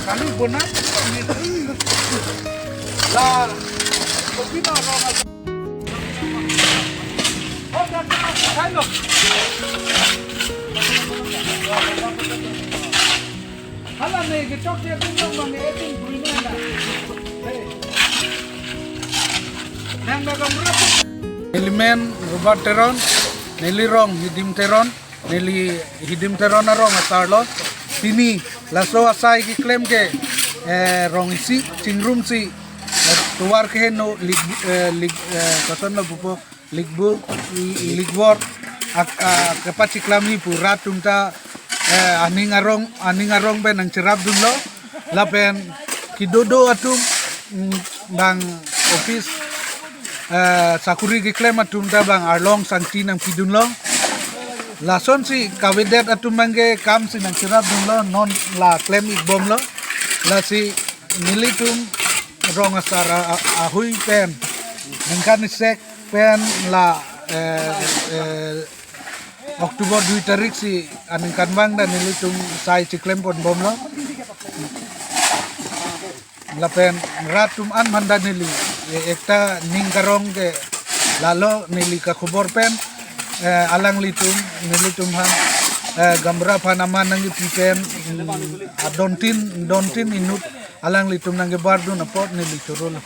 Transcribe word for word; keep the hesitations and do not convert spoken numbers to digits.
Kami bonat. La, kopi na rong. Oh, dan, dan, dan, dan. Hala ne kechok dia pun dong bang ne etin puri na na. Hey. Nang dagang berapa? Neli men Robert Teron, neli rong Hidim Teron, neli Hidim Teron arong asar lo. Pini laso asai keklem ke, eh, rong isi chingrum si, eh, tovar keheno lig, eh, lig, eh, koson lo pupo. Ligbur, Ligbor, ak-, a, kepachiklamji pu rat atum ta, eh, aning arong, aning arong pen nangcherap dunlo, lapen kedo-do atum, mm, bang office, eh, sakuri keklem atum ta bang arlong sangti nangpi dunlo. Lasonsi kavedet atum bangke kam si nangcherap dunlo, non la klem-ik bomlo. Lasi nelitum rong asar a, a, ahui pen ningkan isi pen la, eh, eh, October dui tarik si aningkanvang ta nelitum sai chiklem pon bomlo. Lapen rat atum an manda neli, eh, ekta ning karong ke lalo neli kakhobor pen, eh, alanglitum, nelitum aphan, eh, gaonbura aphan aman nangkepi pen, mm, adontin, dontin inut alanglitum nangkebar dun apot neli chorolo.